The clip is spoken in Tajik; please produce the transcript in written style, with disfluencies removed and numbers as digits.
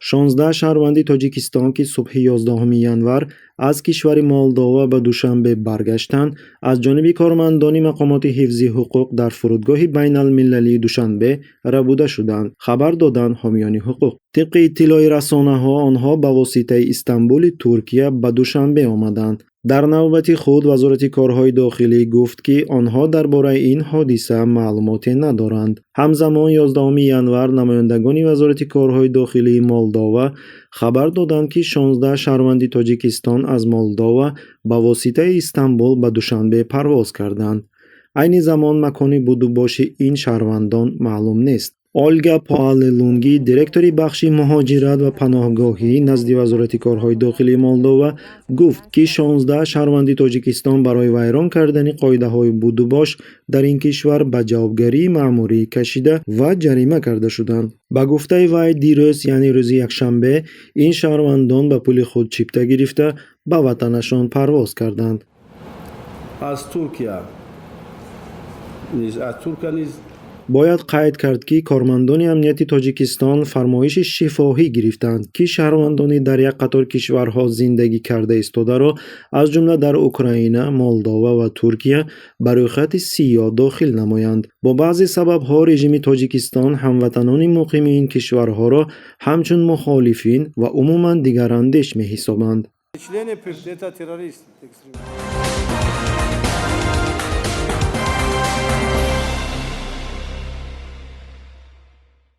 16 шаҳрванди Тоҷикистон, ки субҳи 11 январ аз кишвари Молдова ба Душанбе баргаштанд, аз ҷониби кормандони мақомоти ҳифзи ҳуқуқ дар фурудгоҳи байналмилалии Душанбе рабуда шуданд, хабар доданд ҳомиёни ҳуқуқ. Тибқи иттилои расонаҳо, онҳо ба воситаи Истанбули Туркия ба Душанбе омаданд. Дар навбати худ Вазорати корҳои дохилӣ гуфт, ки онҳо дар бораи ин ҳодиса маълумоте надоранд. Ҳамзамон, 11 январ намояндагони Вазорати корҳои дохилии Молдова хабар доданд, ки 16 шаҳрванди Тоҷикистон аз Молдова ба воситаи Истанбул ба Душанбе парвоз карданд. Айни замон макони будубоши ин шаҳрвандон маълум нест. Олга Поалелунги, директори бахши муҳоҷират ва паноҳгоҳӣ назди Вазорати корҳои дохилии Молдова, гуфт, ки 16 шаҳрванди Тоҷикистон барои вайрон кардани қоидаҳои будубош дар ин кишвар ба ҷавобгарии маъмурӣ кашида ва ҷарима карда шуданд. Ба гуфтаи вай, дирӯз, яъне рӯзи якшанбе, ин шаҳрвандон ба пули худ чипта гирифта, ба ватанашон парвоз карданд. Аз Туркия низ. Бояд қайд кард, ки кормандони амнияти Тоҷикистон фармоиши шифоҳӣ гирифтанд, ки шаҳрвандони дар як қатор кишварҳо зиндагӣ карда истодаро, аз ҷумла дар Украина, Молдова ва Туркия, ба рӯйхати сиёҳ дохил намоянд. Бо баъзе сабабҳо режими Тоҷикистон ҳамватанони муқими ин кишварҳоро ҳамчун мухолифин ва умуман дигарандеш меҳисобанд. Это террорист.